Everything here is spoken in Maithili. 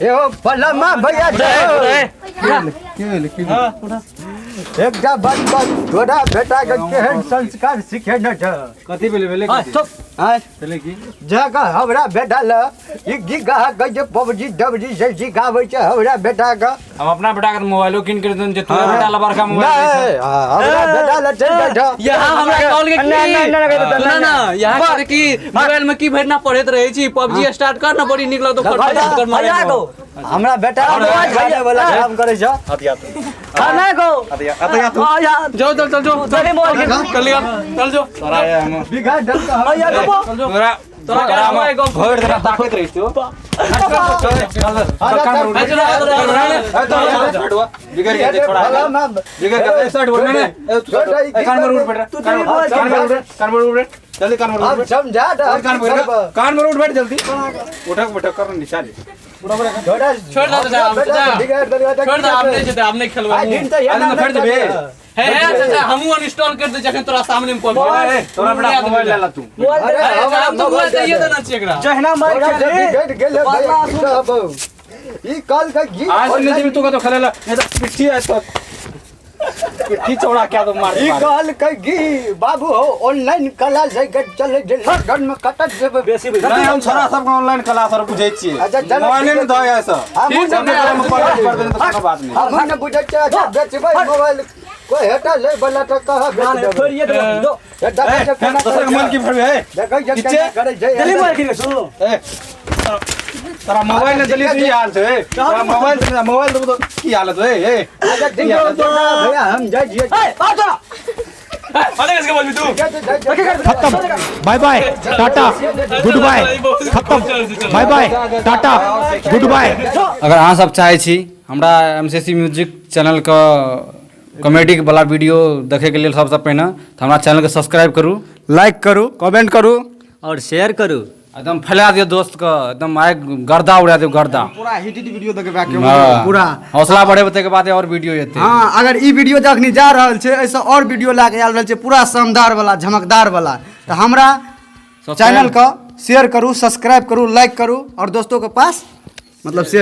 एहो फलामा भैया जय एकटा बात बात तोरा बेटा के केहन संस्कार सिखेने छ? कथी भेलै? भेलै कथी? आँय? भेलै की? जगह हमरा बेटा ल ई की कहा कहै छै, पबजी डबजी से सिखाबै छै हमरा बेटा के। हम अपना बेटा के मोबाइलो कीन के देन जे तोरा बेटा ला बड़का मोबाइल नहीं, हमरा बेटा ल चलि जाइ छ। यहाँ हमरा कहल के की नहीं, नहीं, नहीं, ना ना, यहाँ कहल की मोबाइल में की भरिना पढ़ैत रहै छी, पबजी स्टार्ट कर ना, बड़ी नीक लगतो, फटफट कर मारे। भैया को हमरा बेटा मोबाइल खेले वाला काम करै छ। हाँ ना को जो चल चल जो चले मोबाइल के चल लिया, चल जो। तोरा हम बिघा डल के हम भैया को चल जो। तोरा तोरा तोरा हम मोबाइल को भरि देना ताकैत रहिस तू। चल बिगड़ गया छोड़ा, बिगड़ गया शर्ट बोल। नहीं नहीं, कान में उठ बैठ, कान में उठ, कान में उठ बैठ जल्दी, कान में उठ। हम समझा दे। कान में, कान में उठ बैठ जल्दी, उठक बैठक कर निचाले। छोड़ा छोड़ दे चाचा, चाचा। छोड़ दे, आप नहीं जेतै, आप नहीं खेलबै। आ दिन तऽ एना अरे फेर देबे। हे हे चाचा, हमहूँ अनइंस्टॉल कर दे जखन तोरा सामने में पबजी। तोरा बेटा मोबाइल ले ला तू। मोबाइल अरे, अरे हमरा हम तो मोबाइल चाहिए देना छियै एकरा। जहना मार तोरा के बिगड़ गेलै भैया, की कहबौ। ई कल के गीत आज नहीं जेबी तू कतो खेलेला, नहीं तो पिट्ठी आय तो पिट्ठी चौड़ा क्या तो मार। ई कहल के गी बाबू हो ऑनलाइन क्लास है के चले जे लॉकडाउन में कटत जेबै। बेसी नहीं, हम छोरा सबके ऑनलाइन क्लास और बुझै छियै। अच्छा, चलो, मोबाइले में ठीक है। दऽ ऐसा हमहूँ ठीक छै, ने हम पढ़ पढ़ देने तो कोनो बात नहीं। हमहूँ ने बुझै छियै। अच्छा, बेचबै मोबाइल कोई हेटा ले वाला तऽ कह बेच ना देबै। छोड़िए दो दो। हे देखै छै केना दोसर के मन की फरबे है। देखै छै केना करै छै। जल्दी मोबाइल किन सुन। ए तोरा मोबाइल ने जल्दी की हाल छै? तोरा मोबाइल से मोबाइल देबो तो की हालत है? ए अच्छा ठीक छै भैया, हम जाइ छियै। ए आ तोरा अरे इसके बोलबी तू। खत्म, bye bye tata good bye, खत्म, बाय बाय टाटा गुड बाय। अगर अहाँ सब चाहै छी हमरा एम सी सी म्यूजिक चैनलके कॉमेडी वाला वीडियो देखैके लेल सबसँ पहिने, तऽ हमरा चैनलके सब्सक्राइब करू, लाइक करू, कमेंट करू और शेयर करू। एकदम फैला दियौ दोस्तके, एकदम आगि गर्दा उड़ा दियौ गर्दा। पूरा हिट वीडियो देखबै के हाँ। पूरा हौसला बढ़ेबै ताहिके बाद और वीडियो एतै। हाँ, अगर ई वीडियो जखनी जा रहल छै, एहिसँ और वीडियो लए के आयल रहल छै पूरा शानदार वाला, झमकदार वाला। तऽ हमरा चैनल के शेयर करू, सब्सक्राइब करू, लाइक करू और दोस्तों के पास मतलब शेयर।